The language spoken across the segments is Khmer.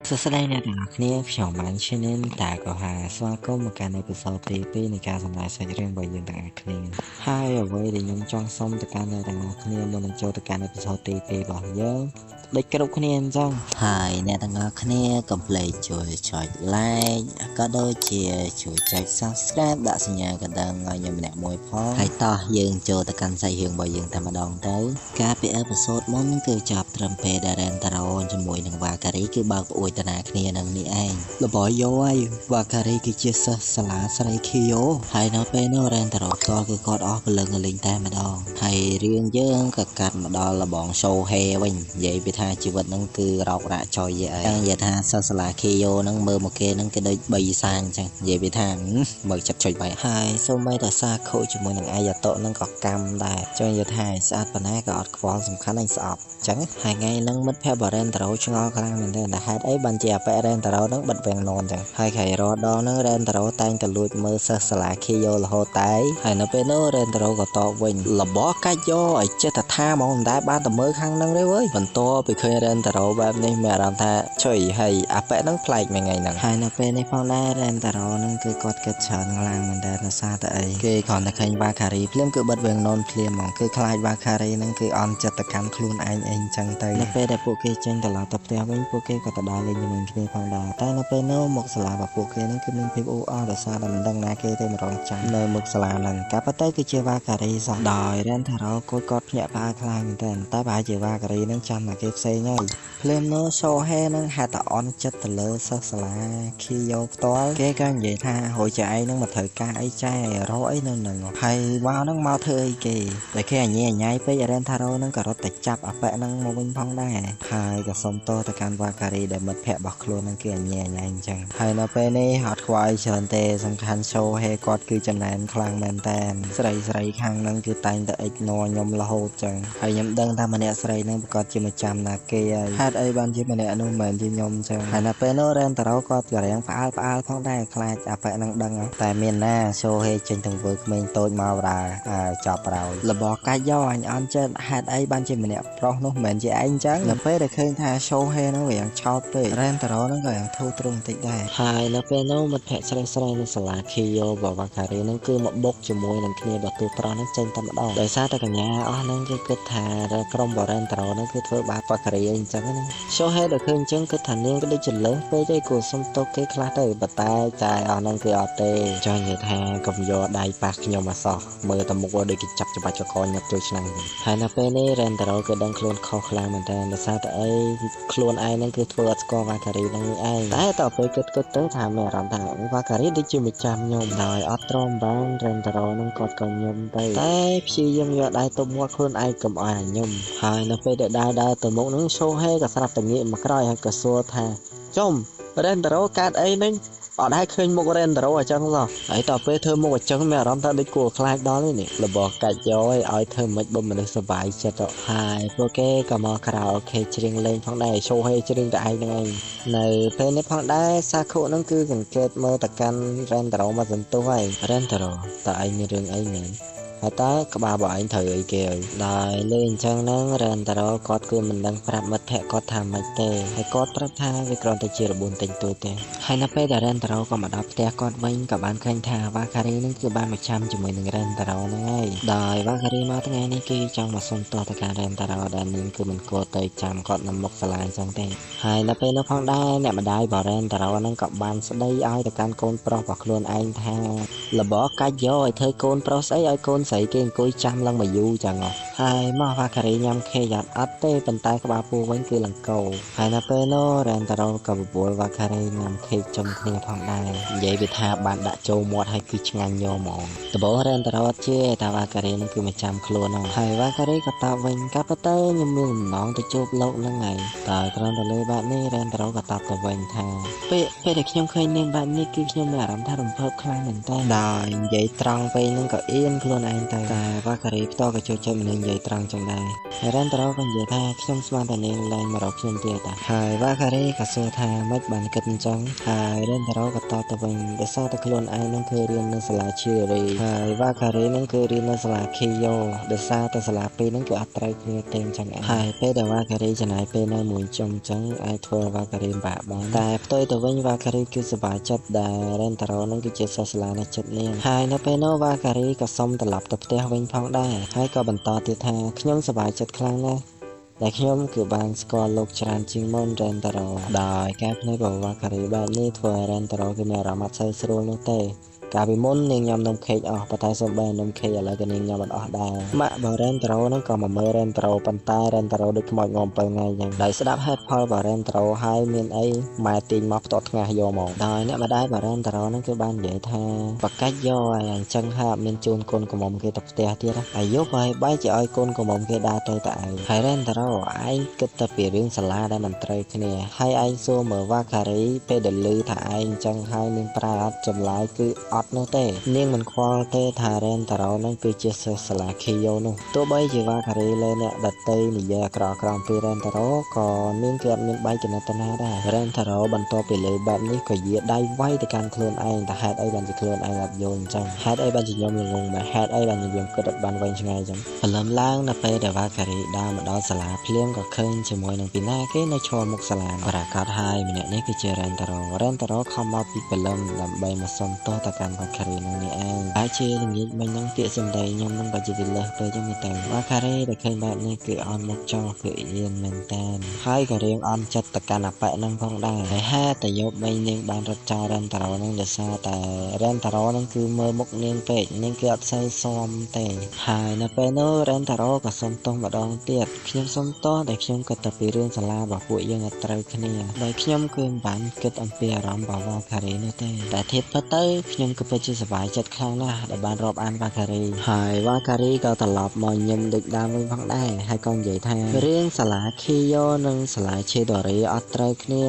សួស្តីអ្នកទាំងអស់គ្នាខ្ញុំបានឈិនតាក៏ហាស្វាគមន៍មកកាន់episode ទី2នៃការសម្ដែងសាច់រឿងរបស់យើងទាំងអស់គ្នាហើយអ្វីដែលខ្ញុំចង់សុំទៅកាន់អ្នកទាំងអស់គ្នាមុននឹងចូលទៅកាន់episode ទី2របស់យើងដូចគ្រប់គ្នាអញ្ចឹង ហើយអ្នកទាំងអស់គ្នាកុំភ្លេចជួយចុច like ក៏ដូចជាជួយចុច subscribe ដាក់សញ្ញាកណ្ដឹងឲ្យខ្ញុំម្នាក់មួយផងហើយតោះយើងចូលទៅកាន់សាច់រឿងរបស់យើងតែម្ដងទៅកាលពីepisode មុនគឺចាប់ត្រឹមពេលដែល Rentaro ជាមួយនឹង Wakari គឺបើកប្អួយតាណាគ្នានឹងនេះឯង លបយោហើយវ៉ាការីគឺជាសិស្សសាលាស្រីខៀយោ ហើយនៅពេលនោះ Rentaro ផ្ទាល់គឺគាត់អស់ព្រលឹងរលីងតែម្ដងហើយរឿងយើងក៏កាត់មកដល់លបងសូហេវិញនិយាយពីថាជីវិតហ្នឹងគឺរោគរាក់ចុយយអីនិយាយថាសិស្សសាលាខៀយោហ្នឹងមើលមកគេហ្នឹងគឺដូចបីសាងអញ្ចឹងនិយាយពីថាមើលចិត្តចុចបាយ ហើយសូម្បីតែសាខុជាមួយនឹងអាយ៉ាតូហ្នឹងក៏កម្មដែរចង់និយាយថាស្អាតប៉ុណ្ណាក៏អត់ខ្វល់សំខាន់អញស្អប់ចឹងហើយថ្ងៃហ្នឹងមិត្តភក្តិបរ៉េនតារ៉ូឆ្ងល់ខ្លាំងមែនទែនតែហេតុអីបានជាអាប៉ែរ៉េនតារ៉ូហ្នឹងបិទវាំងននចឹងហើយខៃរដងហ្នឹងរ៉េនតារ៉ូតែងតែលួចមើលសិស្សសាលាខៀយោរហូតតែហើយនៅពេលនោះរ៉េនតារ៉ូក៏តបវិញលបកាច់យោឲ្យចេះតែថាហ្មងមិនដែលបានតែមើលខាងហ្នឹងទេវើយបន្ទាប់ពីឃើញរ៉េនតារ៉ូបែបនេះមានអារម្មណ៍ថាចុយហើយអាប៉ែហ្នឹងប្លែកមួយថ្ងៃហ្នឹង ហើយនៅពេលនេះផងដែររ៉េនតារ៉ូហ្នឹងគឺគាត់គិតច្រើនខ្លាំងមែនតើដោយសារតែអីគេគ្រាន់តែឃើញវ៉ាខារីភ្លាមគឺបិទវាំងននភ្លាមហ្មងគឺខ្លាចវ៉ាខារីហ្នឹងគឺអន់ចិត្តទៅកាន់ខ្លួនឯងអីអញ្ចឹងទៅនៅពេលដែលពួកគេចេញត្រឡប់ទៅផ្ទះវិញពួកគេក៏ទៅដើរលេងជាមួយគ្នាផងដែរតែនៅពេលនោះមុខសាលារបស់ពួកគេហ្នឹងគឺមានភាពអ៊ូអរដោយសារតែមិនដឹងណាគេទេមករងចាំនៅមុខសាលាហ្នឹងការពិតទៅគឺជាវ៉ាការីសោះដោយរ៉េនតារ៉ូគួចគាត់ភ្ញាក់ផ្អើលខ្លាំងមែនតើតែប្រហែលជាវ៉ាការីហ្នឹងចាំតែគេផ្សេងហើយភ្លាមនោះសូហេហ្នឹងហេតុតែអន់ចិត្តទៅលើសិស្សសាលាខីយោផ្ទាល់គេក៏និយាយថាហួយចែឯងហ្នឹងមកត្រូវការអីចែរកអីនៅហ្នឹងហើយមកហ្នឹងមកធ្វើអីគេតែគេអញញ៉ៃពេករ៉េនថារ៉ូហ្នឹងក៏រត់ទៅចាប់អាប៉ែហ្នឹងមកវិញផងដែរហើយក៏សុំទោសទៅកាន់វ៉ាការីដែលមិត្តភក្តិរបស់ខ្លួនហ្នឹងគេអញញ៉ៃអញ្ចឹងហើយនៅពេលនេះអត់ខ្វល់ច្រើនទេសំខាន់សូហេគាត់គឺចំណែនខ្លាំងមែនតែនស្រីស្រីខាងហ្នឹងគឺតែងតែអិចណខ្ញុំរហូតចឹងហើយខ្ញុំដឹងថាម្នាក់ស្រីហ្នឹងប្រកាសជាមកចាំណាគេហើយហេតុអីបានជាម្នាក់នោះមិនមែនជាខ្ញុំចឹងហើយនៅពេលនោះរ៉េនតារ៉ូគាត់ក៏រៀងផ្អើលផ្អើលផងដែរខ្លាចអាប៉ែហ្នឹងដឹងតែមានណាសូហេចេញទាំងវើក្មេងតូចមករាចាប់ប្រោយលបកាច់យកអញអន់ចិត្តហេតុអីបានជាម្នាក់ប្រុសនោះមិនមែនជាឯងចឹងនៅពេលដែលឃើញថាសូហេហ្នឹងវាយ៉ាងឆោតពេករ៉េនតារ៉ូហ្នឹងក៏យ៉ាងធូរទ្រង់បន្តិចដែរហើយនៅពេលនោះមិត្តភក្តិស្រីស្រីនៅសាលាខីយោបវ៉ាការីហ្នឹងគឺមកបុកជាមួយនឹងគ្នាបើទូប្រុសហ្នឹងចេញតែម្ដងដោយសារតែកញ្ញាអស់ហ្នឹងគឺគិតថាក្រុមបរ៉េនតារ៉ូហ្នឹងគឺធ្វើបាបវ៉ាការីអីអញ្ចឹងណាសូហេដល់ឃើញអញ្ចឹងគិតថានាងក៏ដូចជាលើសពេកឯងគួរសុំទោសគេខ្លះទៅប៉ុន្តែចាយអស់ហ្នឹងគឺអត់ទេចង់និយាយថាកុំយកដៃប៉ះខ្ញុំអសោះមើលតែមុខដូចគេចាប់ច្បាច់កកញាប់ចូលឆ្នាំហើយនៅពេលនេះរ៉េនតារ៉ូគឺដឹងខ្លួនខុសខ្លាំងមែនតើដោយសារតែអីខ្លួនឯងហ្នឹងគឺធ្វើអត់ស្គាល់វ៉ាការីហ្នឹងឯងតែតទៅពេលគិតគិតទៅថាមានអារម្មណ៍ថាវ៉ាការីដូចជាមកចាំខ្ញុំដោយអត់ទ្រាំបានរ៉េនតារ៉ូហ្នឹងគាត់ក៏ញឹមទៅតែព្យាយាមយកដៃទប់មាត់ខ្លួនឯងកុំឲ្យអាញឹមហើយនៅពេលដែលដើរដើរទៅមុខហ្នឹងសូហេក៏ស្រាប់តែងាកមកក្រោយហើយក៏សួរថាចំរ៉េនតារ៉ូកើតអីហ្នឹងអត់ដែរឃើញមុខរ៉េនតារ៉ូអញ្ចឹងសោះហើយតពេលធ្វើមុខអញ្ចឹងមានអារម្មណ៍ថាដូចគួរខ្លាចដល់នេះរបស់កាច់យកឲ្យធ្វើមិនបើមនុស្សសប្បាយចិត្តហើយពួកគេក៏មកខារ៉ាអូខេច្រៀងលេងផងដែរសូហេច្រៀងតែឯងហ្នឹងឯងនៅពេលនេះផងដែរសាខុហ្នឹងគឺសង្កេតមើលទៅកាន់រ៉េនតារ៉ូមកសន្ទុះហើយរ៉េនតារ៉ូតើឯងមានរឿងអីមែនហើយតើក្បាលរបស់ឯងត្រូវអីគេហើយដោយលេអញ្ចឹងហ្នឹងរ៉េនតារ៉ូគាត់គឺមិនដឹងប្រាប់មិត្តភក្តិគាត់ថាម៉េចទេហើយគាត់ប្រាប់ថាវាគ្រាន់តែជារបួនទិញទួយទេហើយនៅពេលដែលរ៉េនតារ៉ូក៏មកដល់ផ្ទះគាត់វិញក៏បានឃើញថាវ៉ាការីហ្នឹងគឺបានមកចាំជាមួយនឹងរ៉េនតារ៉ូហ្នឹងហើយដោយវ៉ាការីមកថ្ងៃនេះគឺចង់មកសុំទោសទៅកាន់រ៉េនតារ៉ូដែលនាងគឺមិនគួរទៅចាំគាត់នៅមុខសាលាអញ្ចឹងទេហើយនៅពេលនោះផងដែរអ្នកម្ដាយរបស់រ៉េនតារ៉ូហ្នឹងក៏បានស្ដីឲ្យទៅកាន់កូនប្រុសរបស់ខ្លួនឯងថាលបកាច់យកឲ្យធ្វើកូនប្រុសស្អីឲ្យកូនស្រីគេអង្គុយចាំឡើងមកយូរចឹងហើយមកវ៉ាការីញ៉ាំខេយ៉ាត់អត់ទេប៉ុន្តែក្បាលពោះវិញគឺលង្កោហើយនៅពេលនោះរ៉េនតារ៉ូក៏បបួលវ៉ាការីញ៉ាំខេកជុំគ្នាផងដែរនិយាយវាថាបានដាក់ចូលមាត់ហើយគឺឆ្ងាញ់យកហ្មងដំបូងរ៉េនតារ៉ូអត់ជឿថាវ៉ាការីនឹងគឺមកចាំខ្លួនហ្នឹងហើយវ៉ាការីក៏តបវិញកាប់ទៅខ្ញុំមានបំណងទៅជួបលោកហ្នឹងហើយតែគ្រាន់តែលើបែបនេះរ៉េនតារ៉ូក៏តបទៅវិញថាពេលពេលដែលខ្ញុំឃើញនាងបែបនេះគឺខ្ញុំមានអារម្មណ៍ថារំភើបខ្លាំងមែនតើដោយនិយាយត្រង់ពេលហ្នឹងក៏អៀនខ្លួនឯង ងទៅតែវ៉ាការីផ្ទាល់ក៏ចូលចិត្តមនុស្សនិយាយត្រង់ចឹងដែរហើយរ៉េនតារ៉ូក៏និយាយថាខ្ញុំស្មានតែនាងលែងមករកខ្ញុំទៀតតាហើយវ៉ាការីក៏សួរថាម៉េចបានគិតអញ្ចឹងហើយរ៉េនតារ៉ូក៏តបទៅវិញដោយសារតែខ្លួនឯងនឹងគឺរៀននៅសាលាឈីរីហើយវ៉ាការីនឹងគឺរៀននៅសាលាខេយ៉ូដោយសារតែសាលាពីរនឹងគឺអត់ត្រូវគ្នាទេអញ្ចឹងឯងហើយពេលដែលវ៉ាការីចំណាយពេលនៅមួយជុំអញ្ចឹងអាចធ្វើឲ្យវ៉ាការីបាក់បានតែផ្ទុយទៅវិញវ៉ាការីគឺសប្បាយចិត្តដែលរ៉េនតារ៉ូនឹងគឺជាសិស្សសាលានៅចិត្តនាងហើយនៅពេលនោះវ៉ាការីក៏សុំត្រឡប់ទៅផ្ទះវិញផងដែរហើយក៏បន្តទៀតថាខ្ញុំសប្បាយចិត្តខ្លាំងណាស់ដែលខ្ញុំគឺបានស្គាល់លោកច្រើនជាងមុនរ៉េនតារ៉ូដោយការភ្នែករបស់វ៉ាការីបែបនេះធ្វើឲ្យរ៉េនតារ៉ូគឺមានអារម្មណ៍អត់សូវស្រួលនោះទេកាលពីមុននាងញ៉ាំនំខេកអស់ប៉ុន្តែសូម្បីនំខេកឥឡូវក៏នាងញ៉ាំអត់អស់ដែរម៉ាក់បើរ៉េនតារ៉ូហ្នឹងក៏មកមើលរ៉េនតារ៉ូប៉ុន្តែរ៉េនតារ៉ូដូចខ្មោចងំ7ថ្ងៃអញ្ចឹងដោយស្ដាប់ហេតុផលបើរ៉េនតារ៉ូហើយមានអីម៉ែទាញមកផ្ទាត់ថ្ងាសយកមកដោយអ្នកម្ដាយបើរ៉េនតារ៉ូហ្នឹងគឺបាននិយាយថាបកាច់យកហើយអញ្ចឹងហើយអត់មានជូនកូនក្រមុំគេទៅផ្ទះទៀតអាយុហើយបែរជាឲ្យកូនក្រមុំគេដើរទៅតែឯងហើយរ៉េនតារ៉ូឯងគិតតែពីរឿងសាលាដែលមិនត្រូវគ្នាហើយឯងសួរមើលវ៉ាការីពេលដែលឮថាឯងអញ្ចឹងហើយនាងប្រែអត់ចម្លើយគឺអត់នោះទេនាងមិនខ្វល់ទេថារ៉េនតារ៉ូនឹងគឺជាសិស្សសាលាខេយ៉ូនោះទោះបីជាវ៉ាការីលើអ្នកដតីនិយាយអាក្រក់ៗអំពីរ៉េនតារ៉ូក៏នាងគឺអត់មានបែកចំណិតណាដែររ៉េនតារ៉ូបន្ទាប់ពីលើបែបនេះក៏យាដៃវាយទៅកាន់ខ្លួនឯងតែហេតុអីបានជាខ្លួនឯងអត់យល់អញ្ចឹងហេតុអីបានជាខ្ញុំល្ងងម៉េចហេតុអីបានជាខ្ញុំគិតអត់បានវែងឆ្ងាយអញ្ចឹងព្រលឹមឡើងនៅពេលដែលវ៉ាការីដើរមកដល់សាលាភ្លាមក៏ឃើញជាមួយនឹងពីណាគេនៅឈរមុខសាលាប្រាកដហើយម្នាក់នេះគឺជារ៉េនតារ៉ូរ៉េនតារ៉ូខំមកពីព្រលឹមដើម្បីមកសុំទោសទៅកាន់វ៉ាការីនឹងនេះឯងហើយជាល្ងាចមិញហ្នឹងពាក្យសម្ដីខ្ញុំនឹងបើជាវាលើសពេកចឹងទៅវ៉ាការីដែលឃើញបែបនេះគឺអន់មុខចោលគឺអៀនមែនតើហើយក៏រៀងអន់ចិត្តទៅកាន់អាប៉ែហ្នឹងផងដែរហើយហេតុតែយកមិញនាងបានរត់ចោលរ៉េនតារ៉ូហ្នឹងដោយសារតែរ៉េនតារ៉ូហ្នឹងគឺមើលមុខនាងពេកនាងគឺអត់សូវសមទេហើយនៅពេលនោះរ៉េនតារ៉ូក៏សុំទោសម្ដងទៀតខ្ញុំសុំទោសដែលខ្ញុំគិតតែពីរឿងសាលារបស់ពួកយើងអត់ត្រូវគ្នាដោយខ្ញុំគឺមិនបានគិតអំពីអារម្មណ៍របស់វ៉ាការីនោះទេតែធៀបពិតទៅខ្ញុំក៏ពិតជាសប្បាយចិត្តខ្លាំងណាស់ដែលបានរាប់អានវ៉ាការីហើយវ៉ាការីក៏ត្រឡប់មកញឹមដូចដើមវិញផងដែរហើយក៏និយាយថារឿងសាលាខេយ៉ូនិងសាលាឆេដូរីអត់ត្រូវគ្នា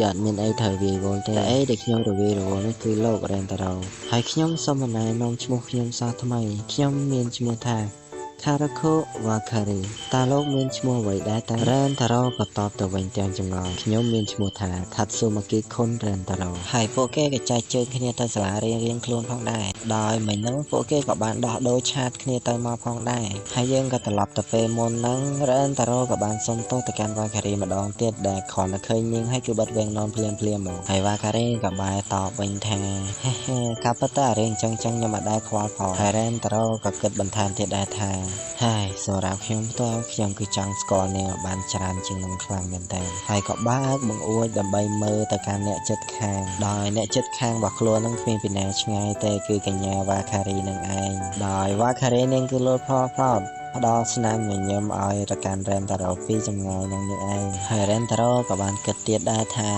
យកអត់មានអីត្រូវវាយវល់ទេតែអីដែលខ្ញុំរវីរវល់នេះគឺលោករ៉េនតារ៉ូហើយខ្ញុំសូមណែនាំឈ្មោះខ្ញុំសោះថ្មីខ្ញុំមានឈ្មោះថាខារ៉ាខូវ៉ាការីតើលោកមានឈ្មោះអ្វីដែរតើរ៉េនតារ៉ូក៏តបទៅវិញទាំងចម្ងល់ខ្ញុំមានឈ្មោះថាថាត់ស៊ូម៉ាគីខុនរ៉េនតារ៉ូហើយពួកគេក៏ចែកជើងគ្នាទៅសាលារៀងៗខ្លួនផងដែរដោយមិញហ្នឹងពួកគេក៏បានដោះដូរឆាតគ្នាទៅមកផងដែរហើយយើងក៏ត្រឡប់ទៅពេលមុនហ្នឹងរ៉េនតារ៉ូក៏បានសុំទោសទៅកាន់វ៉ាការីម្ដងទៀតដែលគ្រាន់តែឃើញនាងហើយគឺបិទវែងននភ្លាមៗមកហើយវ៉ាការីក៏បែរតបវិញថាហេហេការពិតទៅអារឿងចឹងខ្ញុំអត់ដែលខ្វល់ផងហើយរ៉េនតារ៉ូក៏គិតបន្ថែមទៀតដែរថាហើយសម្រាប់ខ្ញុំផ្ទាល់ខ្ញុំគឺចង់ស្គាល់នាងឲ្យបានច្រើនជាងនឹងខ្លាំងមែនតើហើយក៏បើកបង្អួចដើម្បីមើលទៅកាន់អ្នកចិត្តខាងដោយអ្នកចិត្តខាងរបស់ខ្លួននឹងគ្មានពីណាឆ្ងាយទេគឺកញ្ញាវ៉ាខារីនឹងឯងដោយវ៉ាខារីនាងគឺលោតផលផ្លោតផ្ដល់ស្នាមញញឹមឲ្យទៅកាន់រ៉េនតារ៉ូពីចម្ងាយនឹងនេះឯងហើយរ៉េនតារ៉ូក៏បានគិតទៀតដែរថា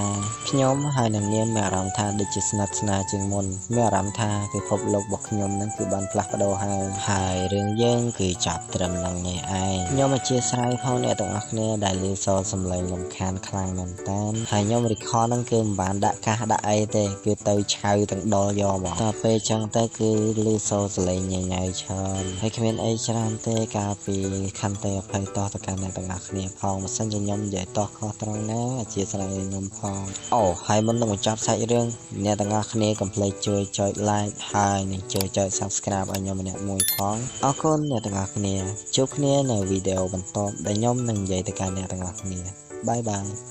ខ្ញុំហើយនឹងនាងមានអារម្មណ៍ថាដូចជាស្និទ្ធស្នាលជាងមុនមានអារម្មណ៍ថាពិភពលោករបស់ខ្ញុំនឹងគឺបានផ្លាស់ប្ដូរហើយហើយរឿងយើងគឺចាប់ត្រឹមនឹងនេះឯងខ្ញុំអធិស្ឋានផងអ្នកទាំងអស់គ្នាដែលឮសូរសំឡេងលំខានខ្លាំងមែនតើហើយខ្ញុំ record នឹងគឺមិនបានដាក់កាសដាក់អីទេគឺទៅឆៅទាំងដុលយកមកដល់ពេលចឹងទៅគឺឮសូរសំឡេងញញ៉ៃច្រើនហើយគ្មានអីច្រើនទេកាលពីខន្តីអភ័យទោសទៅកាន់អ្នកទាំងអស់គ្នាផងបើសិនជាខ្ញុំនិយាយតោះខុសត្រង់ណាអធិស្ឋានឲ្យខ្ញុំផងអូហើយមុននឹងបញ្ចប់សាច់រឿងអ្នកទាំងអស់គ្នាកុំភ្លេចជួយចុច like ហើយនិងជួយចុច Subscribe ឲ្យខ្ញុំម្នាក់មួយផងអរគុណអ្នកទាំងអស់គ្នាជួបគ្នានៅវីដេអូបន្ទាប់ដែលខ្ញុំនឹងនិយាយទៅកាន់អ្នកទាំងអស់គ្នាបាយបាយ។